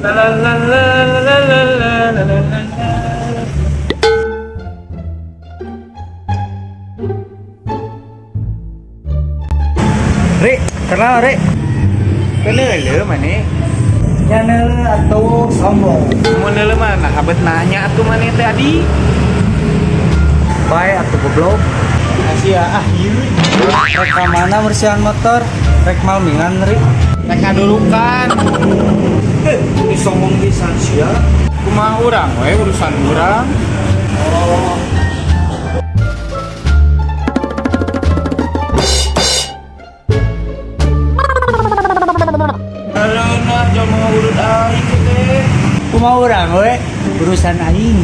La la la la la la la la la la. Ri, kenal Ri. Keneuleuh maneh. Nya neuleuh atuh sombong. Mun neuleuh mah nah abet nanya atuh maneh teh adi. Bae atuh goblok. Asia ah ieu. Rek ka mana bersihan motor? Rek malmingan Ri. Rek ngadurukan. Ini sombong pisan sia. Kumaha urang we urusan urang. Oh. Aleunah jauh mau urut aing teh. Kumaha urang we urusan aing.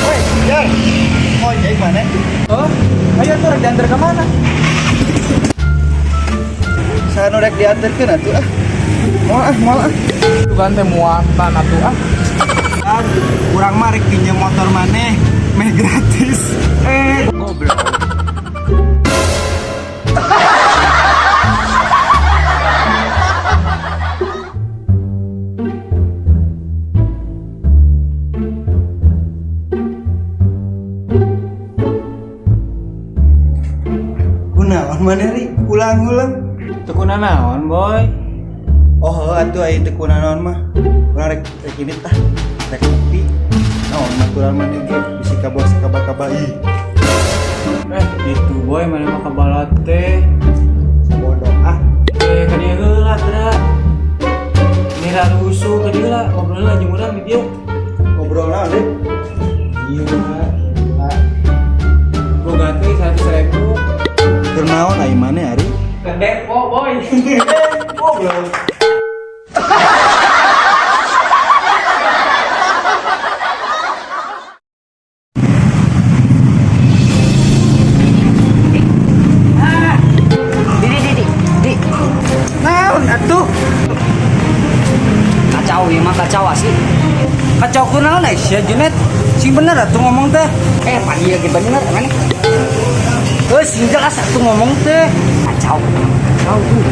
Woi, Jar. Ngojek mana? Oh, ayo tuh rek diantar ke mana? Saha nu rek diantarkeun atuh ah. Moal ah, moal ah. Tuh kan teh muatan atuh ah. Kan urang mah rek pinjem motor maneh meh gratis. Goblok. Kunaon maneh Ri? Ulang-ulang. Teu kunanaon, Boy? Oh, heuh atuh aya teu kunanaon mah. Urang rek rek ini tah. Rek ngopi. Naon maturan maneh ge bisi kabawa sakaba-kaba ih. Gitu Boy, mana mah kabalat teh. Sabodoh ah. Ka dieu heula geura. Mira rusuh ka dieu lah, ngobrol lah jeung urang di dieu. Ngobrol naon Ri? Iya, gila. Boga teh 100.000. Keur naon ai maneh Ari? Ke depo, Boy. Goblok. Di di di di. Naon atuh? Kacau ieu mah kacau asli. Kacau kunaon ai sia Junet? Sing bener atuh ngomong teh. Pan ieu ge bener mana? Heuh, sing jelas atuh ngomong teh. Kacau. Kacau tuh.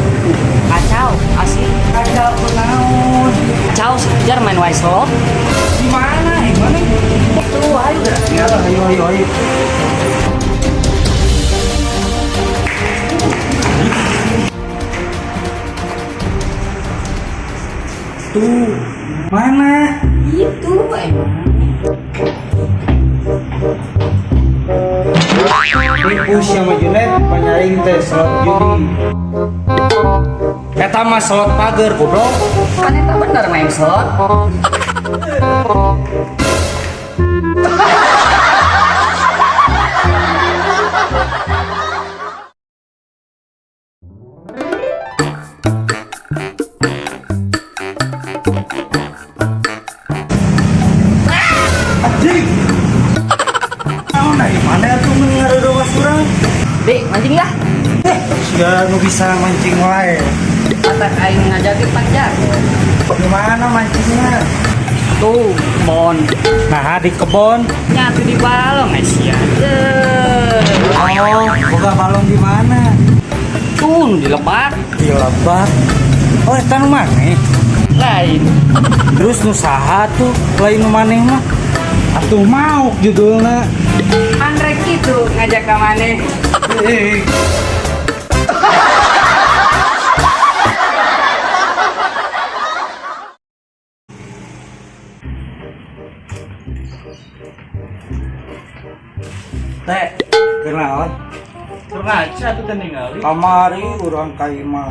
Kacau asli. Kacau kunaon? Kacau sejar main wae slot. Di mana? Di mana? Tuh ayo geura. Ya, ayo ayo ayo. Tuh, mana? Itu emang. Tipu sama Junet panyaring teh slot judi. Eta mah slot pager goblok. Kan eta bener main slot. Anjing. Naon ai mana atuh mun ngarodowas urang? Di, mancing lah. Sudah nu bisa mancing wae. Atak aing ngajakin panjang. Di mana mancingnya? Tuh, kebon. Nah, di kebon. Nyatu di balong ai sia. Oh, boga balong di mana? Tuh, di lebak. Di lebak. Oh, eta nu maneh? Lain. Terus nu saha tuh lain nu maneh mah? Atuh mauk judulna. Pan rek kitu ngajak ka maneh. Teh, kenaon? Keur ngaca atuh teh ningali. Kamari urang ka imah.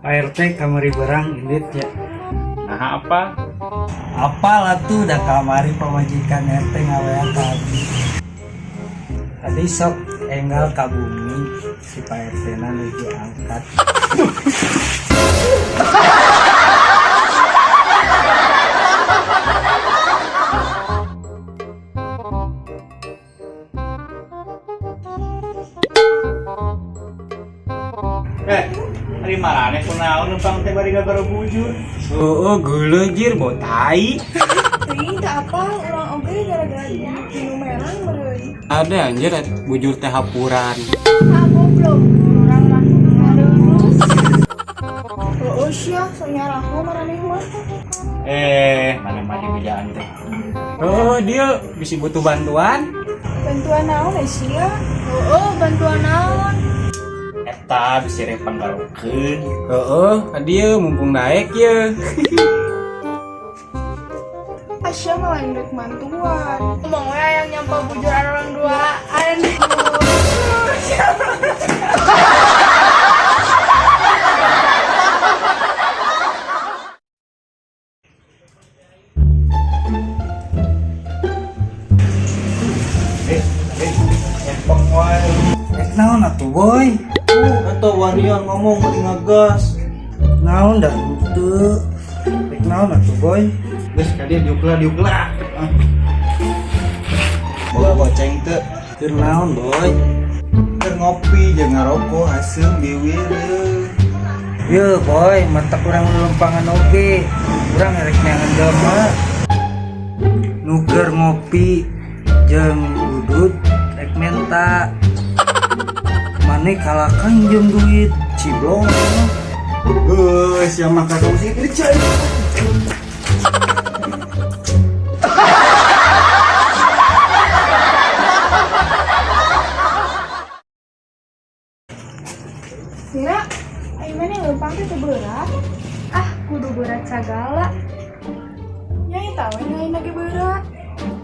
Pak RT kamari berang indit ya. Nah, apa? Apal atuh da kamari pamajikan RT ngawea ka abdi. Tadi sok enggal ka bumi si Pak RT na nuju angkat. Ari maraneh kunaon lempang teh bari gagaro bujur. Oh, geuleuh jir bau tai. Teuing teu apal urang oge gara-gara minum merang meureun. Ada anjir bujur teh hapuran. Ah goblok, urang mah ngarurus. Heueuh sia, sok nyaraho maraneh mah. Eh, mana mah di bejaan teh. Oh, dia bisa butuh bantuan. Bantuan naon eh sia? Heueuh, bantuan naon? Eta bisi rek panggarokeun. Heeh, dia mumpung naik ya. Asya malah rek mantuan. Ngomong we hayang nyampa bujur orang duaan. Eh, eh, lempeng wae. Rek naon atuh boy? Atau wanian ngomong mending ngegas. Naon dah henteu. Rek naon atuh boy? Geus ka dieu diukla diukla. Ah. Boga goceng teu. Keur naon boy? Keur ngopi jeung ngarokok haseum biwir yeuh. Ye boy, mata kurang lempangan oge. Urang rek neangan jelema. Nu keur ngopi jeung udud rek menta. Mane kalakan jeung duit ciblong. Geus yang maka kamu sih kerja. Mira, ayo mana lempang teh teu berat? Ah, kudu berat sagala. Nya eta we lain lagi berat.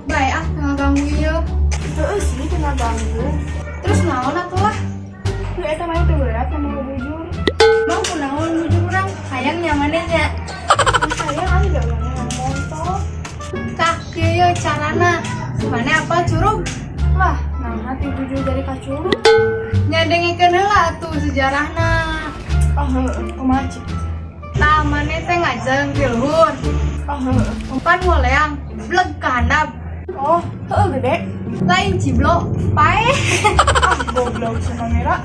Bae ah, teu ngaganggu ieu. Heueuh sih teu ngaganggu. Terus naon atuh lah? Lu eta mah teu berat sama bujur. Mang kunaon bujur urang? Hayang nyamannya nya. Hayang ah da urang yang motor. Tah kieu ye carana. Mana apa curug? Lah, naha ti bujur dari ka curug? Nya dengikeun heula atuh sejarahna. Ah heueuh, kumaha cik? Tah maneh teh ngajeng ti luhur. Ah heueuh. Umpan ngoleang, bleg ka handap. Oh, heueuh gede. Lain ciblok, paeh. Ah goblok sama Mira.